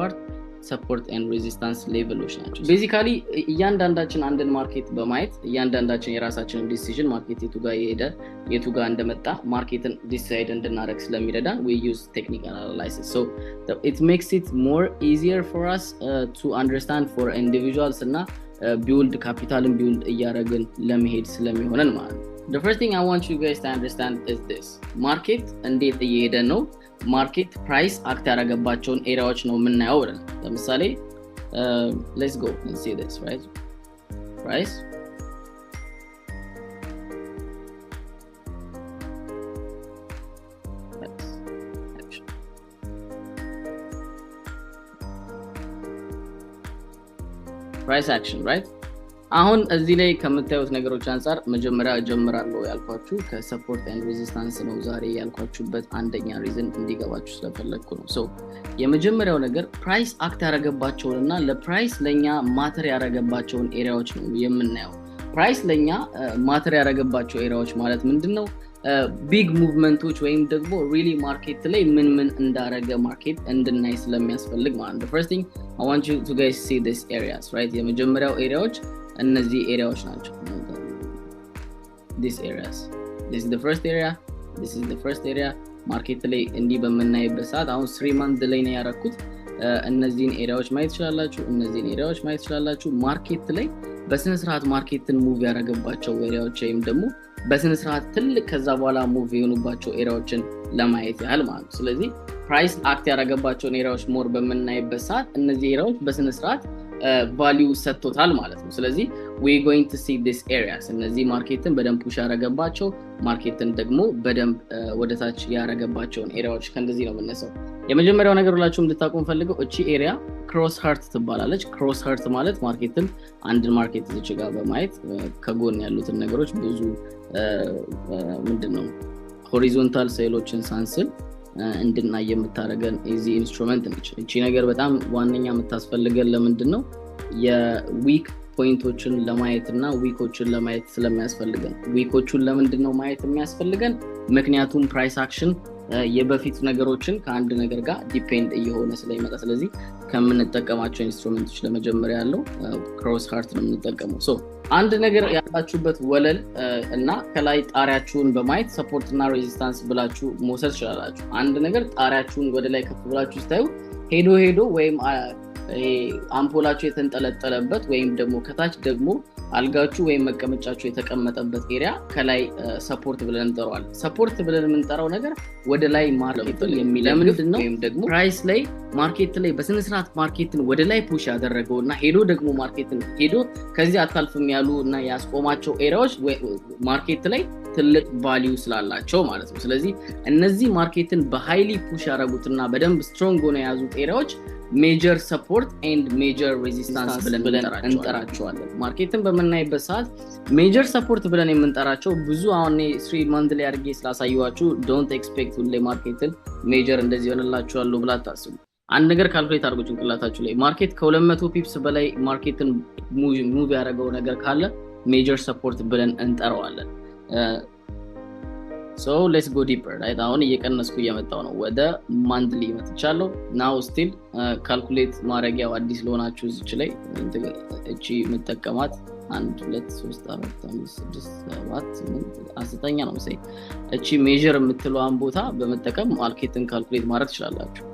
part support and resistance level ኦች ናቸው። Basically እያንዳንዳችን አንድን market በማየት እያንዳንዳችን የራሳችንን decision market የቱ ጋር የሄደ፣ የቱ ጋር እንደመጣ market ን decide እንድናደረግ ስለሚረዳን we use technical analysis. So it makes it more easier for us to understand for individuals እና build capital ን build እያደረግን ለመሄድ ስለሚሆነን ማለት ነው። The first thing I want you guys to understand is this: market እንዴት እየሄደ ነው፣ market price act ያደረገባቸውን area ዎች ነው የምናየው ብለን። ለምሳሌ let's go and see this, right? Price action, price action, right? አሁን እዚህ ላይ ከምታዩት ነገሮች አንጻር መጀመሪያ እጀምራለሁ ያልኳችሁ ከ support and resistance ነው። ዛሬ ያልኳችሁበት አንደኛ reason እንዲገባችሁ ስለፈለግኩ ነው። So የመጀመሪያው ነገር price act ያደረገባቸውን እና ለ price ለእኛ matter ያደረገባቸውን area ዎች ነው የምናየው። Price ለእኛ matter ያደረገባቸው area ዎች ማለት ምንድን ነው? Big movement ኦች ወይም ደግሞ really market ላይ ምን ምን እንዳረገ market እንድናይ ስለሚያስፈልግ ማለት ነው። First thing I want you to guys see this areas, right? የመጀመሪያው area ዎች እነዚህ area ዎች ናቸው። This areas, this is the first area, this is the first area. Market ላይ እንዲህ በምናይበት ሰዓት፣ አሁን 3 month ላይ ነው ያረኩት። እነዚህን area ዎች ማየት ትችላላችሁ። እነዚህን area ዎች ማየት ትችላላችሁ። Market ላይ በስነ ስርዓት market ን move ያደረገባቸው area ዎች ወይም ደግሞ በስነ ስርዓት ትልቅ ከዛ በኋላ move የሆኑባቸው area ዎችን ለማየት ያህል ማለት ነው። ስለዚህ price act ያደረገባቸውን area ዎች more በምናይበት ሰዓት እነዚህ area ዎች በስነ ስርዓት value ሰጥቶታል ማለት ነው። ስለዚህ we going to see this areas፣ እነዚህ market ን በደንብ push ያደረገባቸው፣ market ን ደግሞ በደንብ ወደታች ያደረገባቸውን area ዎች ከእንደዚህ ነው የምነሳው። የመጀመሪያው ነገር ሁላችሁም እንድታውቁ የምፈልገው እቺ area cross heart ትባላለች። Cross heart ማለት market ን አንድን market እዚች ጋር በማየት ከጎን ያሉትን ነገሮች ብዙ ምንድን ነው horizontal ስዕሎችን ሳንስል እንድናይ የምታደርገን easy instrument ነች። እቺ ነገር በጣም ዋነኛ የምታስፈልገን ለምንድን ነው? የ weak point ኦችን ለማየት እና wick ኦችን ለማየት ስለሚያስፈልገን። Wick ኦቹን ለምንድን ነው ማየት የሚያስፈልገን? ምክንያቱም price action የበፊት ነገሮችን ከአንድ ነገር ጋር depend እየሆነ ስለሚመጣ። ስለዚህ ከምንጠቀማቸው instrument ኦች ለመጀመሪያ ያለው cross heart ነው የምንጠቀመው። So አንድ ነገር ያላችሁበት ወለል እና ከላይ ጣሪያችሁን በማየት support እና resistance ብላችሁ መውሰድ ትችላላችሁ። አንድ ነገር ጣሪያችሁን ወደ ላይ ከፍ ብላችሁ ስታዩ ሄዶ ሄዶ ወይም አምፖላችሁ የተንጠለጠለበት ወይም ደግሞ ከታች ደግሞ አልጋችሁ ወይም መቀመጫችሁ የተቀመጠበት area ከላይ support ብለን እንጠራዋለን። Support ብለን የምንጠራው ነገር ወደ ላይ market ን የሚለምንድን ነው? ወይም ደግሞ price ላይ market ላይ በስነስርዓት market ን ወደ ላይ push ያደረገው እና ሄዶ ደግሞ market ን ሄዶ ከዚህ አታልፍም ያሉ እና ያስቆማቸው area ዎች market ላይ ትልቅ value ስላላቸው ማለት ነው። ስለዚህ እነዚህ market ን በ highly push ያደረጉትና በደንብ strong ሆነ የያዙት area ዎች major support and major resistance ብለን እንጠራቸዋለን። Market ን በምናይበት ሰዓት major support ብለን የምንጠራቸው ብዙ አሁን 3 month ላይ አድርጌ ስላሳየኋችሁ don't expect ሁሌ market ን major እንደዚህ ይሆንላችኋለሁ ብላ አታስቡ። አንድ ነገር calculate አድርጎ ጭንቅላታችሁ ላይ፣ market ከ200 pips በላይ market ን move ያደረገው ነገር ካለ major support ብለን እንጠራዋለን። So let's go deeper, right? አሁን እየቀነስኩ እየመጣው ነው። ወደ monthly መጥቻለሁ። Now still calculate ማድረጊያው አዲስ ለሆናችሁ እዚች ላይ እቺ የምጠቀማት አንድ፣ ሁለት፣ ሶስት፣ አራት፣ አምስት፣ ስድስት፣ ሰባት፣ ስምንት፣ ዘጠኛ ነው መሰለኝ። እቺ measure የምትለዋን ቦታ በመጠቀም market ን calculate ማድረግ ትችላላችሁ።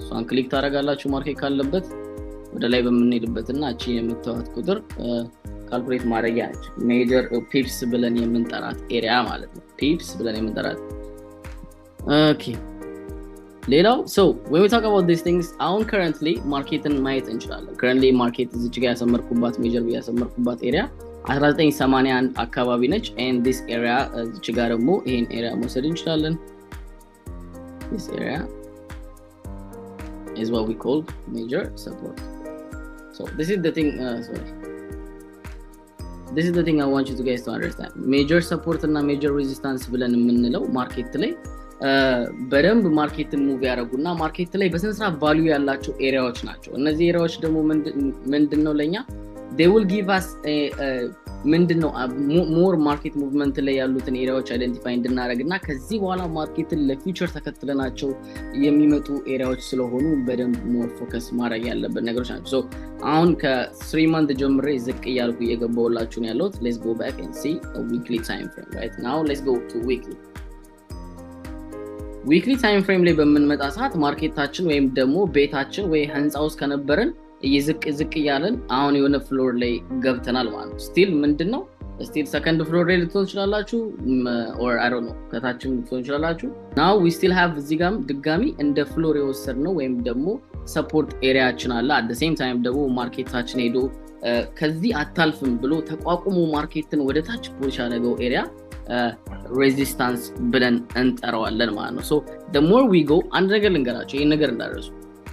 እሷን click ታደርጋላችሁ። Market ካለበት ወደ ላይ በምንሄድበት እና እቺ የምታዩት ቁጥር calculate ማድረጊያ ነች። Major pips ብለን የምንጠራት area ማለት ነው። Pips ብለን የምንጠራት፣ okay። ሌላው so when we talk about these things፣ አሁን currently market ን ማየት እንችላለን። Currently market እዚች ጋር ያሰመርኩባት፣ major ብዬ ያሰመርኩባት area 1981 አካባቢ ነች። And this area እዚች ጋር ደግሞ ይሄን area መውሰድ እንችላለን። This area is what we call major support. So this is the thing, sorry, this is the thing I want you to guys to understand. Major support እና major resistance ብለን የምንለው market ላይ በደንብ market ን move ያደረጉና market ላይ በስነስርዓት value ያላቸው area ዎች ናቸው። እነዚህ area ዎች ደግሞ ምንድን ነው ለኛ they will give us ምንድነው more market movement ላይ ያሉትን area ዎች identify እንድናደርግ እና ከዚህ በኋላ market ን ለ future ተከትለናቸው የሚመጡ area ዎች ስለሆኑ በደንብ more focus ማድረግ ያለብን ነገሮች ናቸው። So አሁን ከ3 month ጀምሬ ዝቅ እያልኩ እየገባሁላችሁ ነው ያለሁት። Let's go back and see weekly time frame. Right now let's go to weekly time frame ላይ በምንመጣ ሰዓት market ኣችን ወይም ደግሞ ቤታችን ወይ ህንፃ ውስጥ ከነበረን እየዝቅ ዝቅ እያለን አሁን የሆነ floor ላይ ገብተናል ማለት ነው። Still ምንድነው still second floor ላይ ልትሆን ትችላላችሁ or I don't know ከታችም ልትሆን ትችላላችሁ። Now we still have እዚህ ጋርም ድጋሚ እንደ floor የወሰድነው ወይም ደግሞ support area ኣችን አለ። At same time ደግሞ market ኣችን ሄዶ ከዚህ አታልፍም ብሎ ተቋቁሞ market ን ወደ ታች push ያደረገው area resistance ብለን እንጠራዋለን ማለት ነው። So the more we go፣ አንድ ነገር ልንገራችሁ፣ ይሄን ነገር እንዳትረሱ።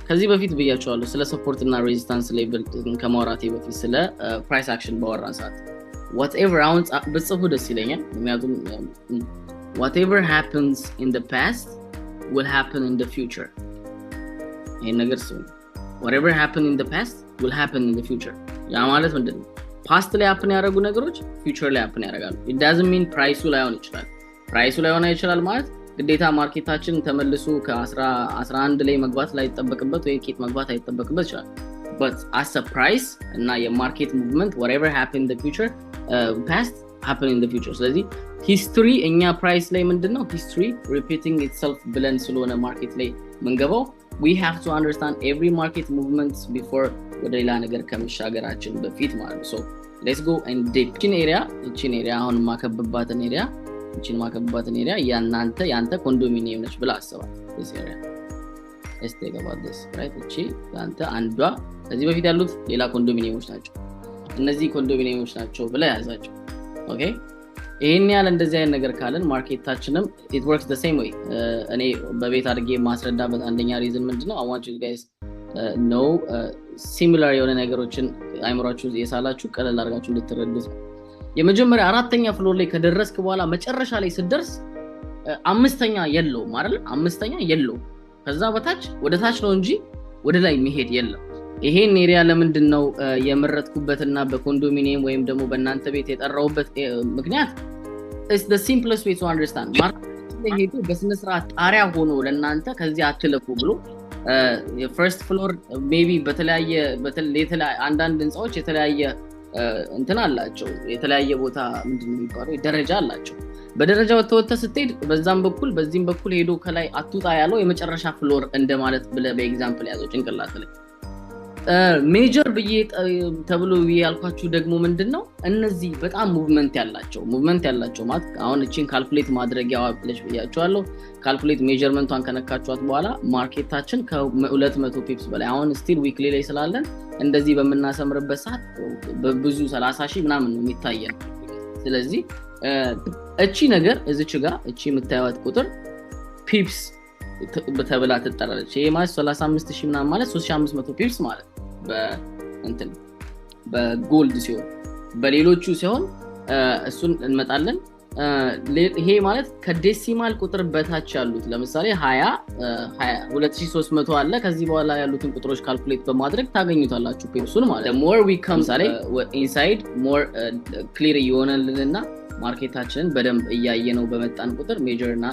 ከዚህ በፊት ብያቸዋለሁ። ስለ support እና resistance level ከማውራቴ በፊት ስለ price action ባወራን ሰዓት whatever አሁን ብጽፉ ደስ ይለኛል። ምክንያቱም whatever happens in the past will happen in the future። ይሄን ነገር ስሙ። Whatever happen in the past will happen in the future። ያ ማለት ምንድን ነው? Past ላይ happen ያደረጉ ነገሮች future ላይ happen ያደርጋሉ። It doesn't mean price ኡ ላይሆን ይችላል። Price ኡ ላይሆን ይችላል ማለት ግዴታ market ኣችን ተመልሶ ከ11 ላይ መግባት ላይጠበቅበት ወይ ኬት መግባት አይጠበቅበት ይችላል። But as price እና የ market movement whatever happen in the future past happen in the future። ስለዚህ history እኛ price ላይ ምንድነው history repeating itself ብለን ስለሆነ market ላይ ምንገባው we have to understand every market movement before ወደ ሌላ ነገር ከመሻገራችን በፊት ማለት ነው። So let's go and deep። እቺን area አሁን የማከብባትን area፣ እቺን ማከብባትን area ያናንተ ያንተ ኮንዶሚኒየም ነች ብላ አስባት። This area, let's think about this, right? እቺ ያንተ አንዷ፣ ከዚህ በፊት ያሉት ሌላ ኮንዶሚኒየሞች ናቸው። እነዚህ ኮንዶሚኒየሞች ናቸው ብለህ ያዛቸው። Okay፣ ይሄን ያህል እንደዚህ አይነት ነገር ካለን market ኣችንም it works the same way። እኔ በቤት አድርጌ ማስረዳበት አንደኛ reason ምንድነው? I want you guys know similar የሆነ ነገሮችን አይምሯችሁ የሳላችሁ ቀለል አድርጋችሁ እንድትረዱት ነው። የመጀመሪያ አራተኛ floor ላይ ከደረስክ በኋላ መጨረሻ ላይ ስትደርስ አምስተኛ የለውም አይደል? አምስተኛ የለውም። ከዛ በታች ወደ ታች ነው እንጂ ወደ ላይ መሄድ የለም። ይሄን area ለምንድን ነው የመረጥኩበትና በኮንዶሚኒየም ወይም ደግሞ በእናንተ ቤት የጠራውበት ምክንያት it's the simplest way to understand። Market ላይ ሄዶ በስነ ስርዓት ጣሪያ ሆኖ ለእናንተ ከዚህ አትለፉ ብሎ first floor maybe በተለያየ አንዳንድ ህንፃዎች የተለያየ እንትን አላቸው፣ የተለያየ ቦታ ምንድን ነው የሚባለው ደረጃ አላቸው። በደረጃ ወጥተህ ወጥተህ ስትሄድ በዛም በኩል በዚህም በኩል ሄዶ ከላይ አትውጣ ያለው የመጨረሻ floor እንደማለት ብለህ በ example ያዘው ጭንቅላት ላይ። Major ብዬ ተብሎ ብዬ ያልኳችሁ ደግሞ ምንድን ነው? እነዚህ በጣም movement ያላቸው ማለት አሁን እቺን calculate ማድረጊያ ብለሽ ብያቸዋለሁ። Calculate measurement ቷን ከነካችኋት በኋላ market ኣችን ከ200 pips በላይ አሁን still weekly ላይ ስላለን እንደዚህ በምናሰምርበት ሰዓት በብዙ 30 ሺህ ምናምን ነው የሚታየን። ስለዚህ እቺ ነገር እዚች ጋር እቺ የምታዩት ቁጥር pips ተብላ ትጠራለች። ይሄ ማለት 35 ሺህ ምናምን ማለት 3500 pips ማለት በእንትን በ gold ሲሆን፣ በሌሎቹ ሲሆን እሱን እንመጣለን። ይሄ ማለት ከ decimal ቁጥር በታች ያሉት ለምሳሌ 20 2300 አለ። ከዚህ በኋላ ያሉትን ቁጥሮች calculate በማድረግ ታገኙታላችሁ pips ኡን ማለት። More we come ምሳሌ inside more clear እየሆነልንና market ኣችንን በደንብ እያየነው በመጣን ቁጥር major እና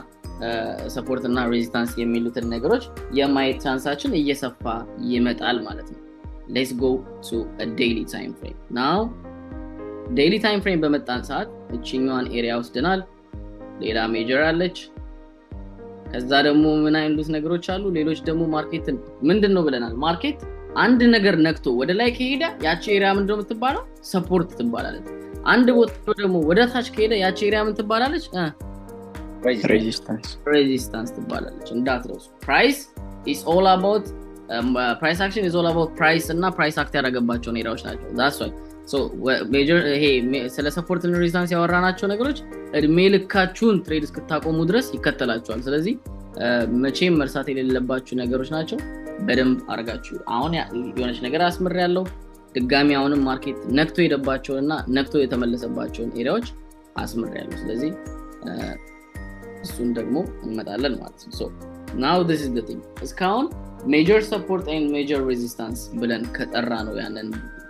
support እና resistance የሚሉትን ነገሮች የማየት chance ኣችን እየሰፋ ይመጣል ማለት ነው። Let's go to daily time frame now። Daily time frame በመጣን ሰዓት እችኛዋን area ወስደናል። ሌላ major አለች። ከዛ ደግሞ ምን አይነት ነገሮች አሉ? ሌሎች ደግሞ market ን ምንድን ነው ብለናል? Market አንድ ነገር ነክቶ ወደ ላይ ከሄደ ያቺ area ምንድነው የምትባለው? Support ትባላለች። አንድ ቦታ ደግሞ ወደ ታች ከሄደ ያቺ area ምን ትባላለች? Resistance። Resistance ትባላለች። እንዳትረሱ። Price action is all about price እና price act ያደረገባቸውን area ዎች ናቸው። That's why major ይሄ ስለ support እና resistance ያወራናቸው ነገሮች እድሜ ልካችሁን trade እስክታቆሙ ድረስ ይከተላችኋል። ስለዚህ መቼም መርሳት የሌለባችሁ ነገሮች ናቸው። በደንብ አድርጋችሁ አሁን የሆነች ነገር አስምር ያለው ድጋሚ አሁንም market ነክቶ የሄደባቸውን እና ነክቶ የተመለሰባቸውን area ዎች አስምር ያለው። ስለዚህ እሱን ደግሞ እንመጣለን ማለት ነው። Now this is the thing። እስካሁን major support and major resistance ብለን ከጠራነው ያንን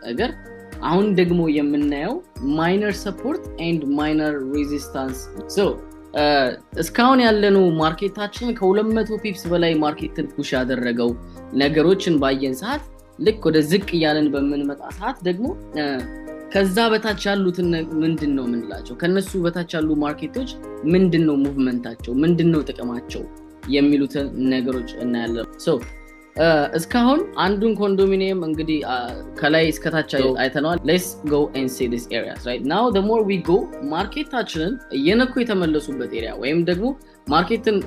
ነገር አሁን ደግሞ የምናየው minor support and minor resistance። So እስካሁን ያለነው market ኣችንን ከ200 pips በላይ market ን push ያደረገው ነገሮችን ባየን ሰዓት፣ ልክ ወደ ዝቅ እያለን በምንመጣ ሰዓት ደግሞ ከዛ በታች ያሉትን ምንድን ነው የምንላቸው፣ ከነሱ በታች ያሉ market ኦች ምንድን ነው movement ኣቸው፣ ምንድን ነው ጥቅማቸው የሚሉትን ነገሮች እናያለን። So እስካሁን አንዱን ኮንዶሚኒየም እንግዲህ ከላይ እስከታች አይተነዋል። Let's go and see this areas right now። The more we go፣ market ኣችንን እየነኩ የተመለሱበት area ወይም ደግሞ market ን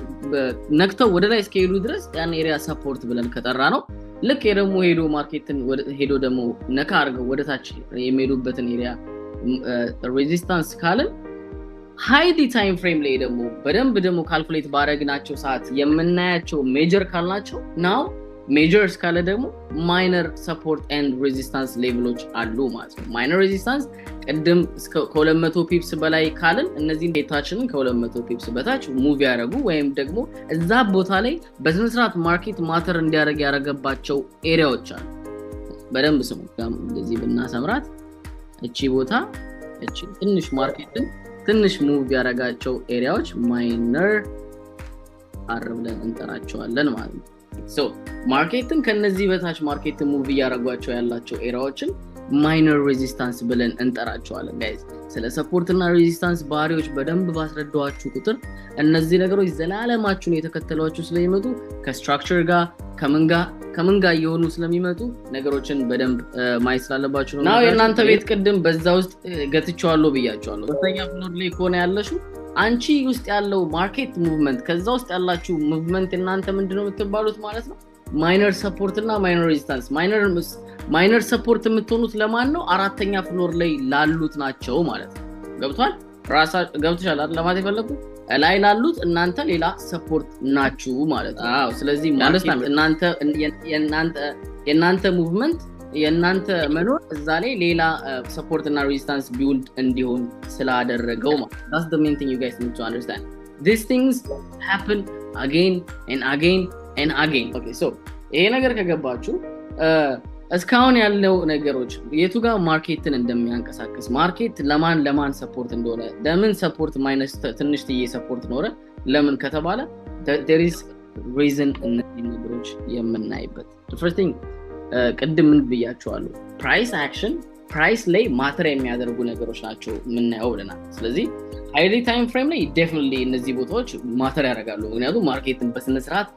ነክተው ወደ ላይ እስከሄዱ ድረስ ያን area support ብለን ከጠራነው፣ ልክ ደግሞ ሄዶ market ን ሄዶ ደግሞ ነካ አድርገው ወደ ታች የሚሄዱበትን area resistance ካልን፣ higher time frame ላይ ደግሞ በደንብ ደግሞ calculate ባረግናቸው ሰዓት የምናያቸው major ካልናቸው፣ now major እስካለ ደግሞ minor support and resistance level ኦች አሉ ማለት ነው። Minor resistance ቅድም ከ200 pips በላይ ካልን እነዚህን ቤታችንን ከ200 pips በታች move ያደረጉ ወይም ደግሞ እዛ ቦታ ላይ በስነስርዓት market matter እንዲያደርግ ያደረገባቸው area ዎች አሉ። በደንብ ስሙ። እንደዚህ ብናሰምራት እቺ ቦታ፣ እቺ ትንሽ market ን ትንሽ move ያደረጋቸው area ዎች minor R ብለን እንጠራቸዋለን ማለት ነው። Market ን ከነዚህ በታች market ን move እያደረጓቸው ያላቸው area ዎችን minor resistance ብለን እንጠራቸዋለን። Guys፣ ስለ support እና resistance ባህሪዎች በደንብ ባስረዳኋችሁ ቁጥር እነዚህ ነገሮች ዘላለማችሁን የተከተሏችሁ ስለሚመጡ፣ ከ structure ጋር ከምን ጋር እየሆኑ ስለሚመጡ ነገሮችን በደንብ ማየት ስላለባችሁ ነው። Now የእናንተ ቤት ቅድም በዛ ውስጥ ገትቼዋለሁ ብያቸዋለሁ። ሶስተኛ floor ላይ ከሆነ ያለሽው አንቺ ውስጥ ያለው market movement፣ ከዛ ውስጥ ያላችሁ movement እናንተ ምንድነው የምትባሉት ማለት ነው? Minor support እና minor resistance። Minor support የምትሆኑት ለማን ነው? አራተኛ floor ላይ ላሉት ናቸው ማለት ነው። ገብቷል? ገብቶሻል አይደል? ለማለት የፈለኩት ላይ ላሉት እናንተ ሌላ support ናችሁ ማለት ነው። አዎ፣ ስለዚህ እናንተ የእናንተ movement፣ የእናንተ መኖር እዛ ላይ ሌላ support እና resistance build እንዲሆን ስላደረገው ማለት። That's the main thing you guys need to understand። These things happen again and again and again። Okay፣ so ይሄ ነገር ከገባችሁ እስካሁን ያለው ነገሮች የቱ ጋር market ን እንደሚያንቀሳቅስ፣ market ለማን ለማን support እንደሆነ፣ ለምን support minus ትንሽ ትዬ support ኖረ ለምን ከተባለ there is reason እነዚህ ነገሮች የምናይበት። First thing ቅድም ምን ብያቸዋለሁ? Price action፣ price ላይ matter የሚያደርጉ ነገሮች ናቸው የምናየው ብለናል። ስለዚህ higher time frame ላይ definitely እነዚህ ቦታዎች matter ያደርጋሉ። ምክንያቱም market ን በስነስርዓት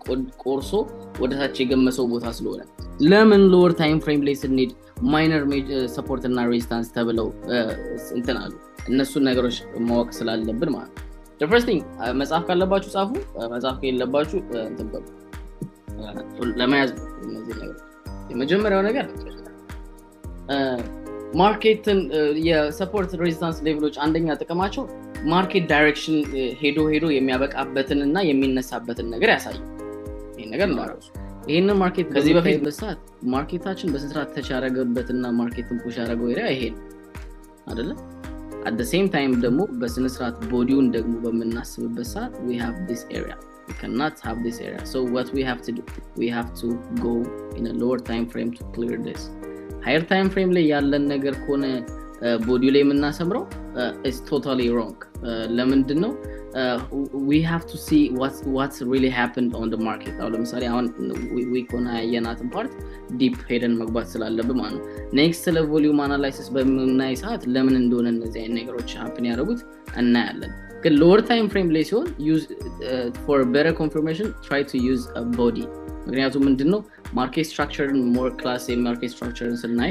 ቆርሶ ወደታች የገመሰው ቦታ ስለሆነ። ለምን lower time frame ላይ ስንሄድ minor support እና resistance ተብለው እንትን አሉ? እነሱን ነገሮች ማወቅ ስላለብን ማለት ነው። First thing መጽሐፍ ካለባችሁ ጻፉ፣ መጽሐፍ ከሌለባችሁ እንትን በሉ፣ ለመያዝ እነዚህ ነገሮች። የመጀመሪያው ነገር market ን የ support resistance level ኦች አንደኛ ጥቅማቸው market direction ሄዶ ሄዶ የሚያበቃበትን እና የሚነሳበትን ነገር ያሳያል። ይህን ነገር እንዳረሱ ይህንን market ከዚህ በፊት በሰዓት market ኣችን በስነስርዓት touch ያደረገበትና market ን push ያደረገው area ይሄ ነው አደለ? At same time ደግሞ በስነስርዓት body ውን ደግሞ በምናስብበት ሰዓት we have this area። We cannot have this area። So what we have to do, we have to go in a lower time frame to clear this። Higher time frame ላይ ያለን ነገር ከሆነ body ው ላይ የምናሰምረው is totally wrong። ለምንድን ነው? We have to see what's really happened on the market። አሁን ለምሳሌ አሁን wick ሆና ያየናትን part deep ሄደን መግባት ስላለብን ማለት ነው። Next ስለ volume analysis በምናይ ሰዓት ለምን እንደሆነ እነዚህ አይነት ነገሮች happen ያደረጉት እናያለን። ግን lower time frame ላይ ሲሆን for better confirmation try to use body። ምክንያቱም ምንድነው market structure ን more class የ market structure ን ስናይ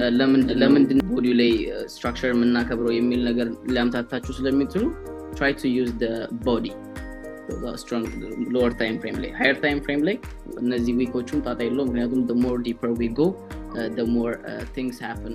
ለምንድን body ላይ structure የምናከብረው የሚል ነገር ሊያምታታችሁ ስለሚችሉ try to use body strong lower time frame ላይ። Higher time frame ላይ እነዚህ wick ኦቹም ጣጣ የለው፣ ምክንያቱም more deeper we go, more things happen።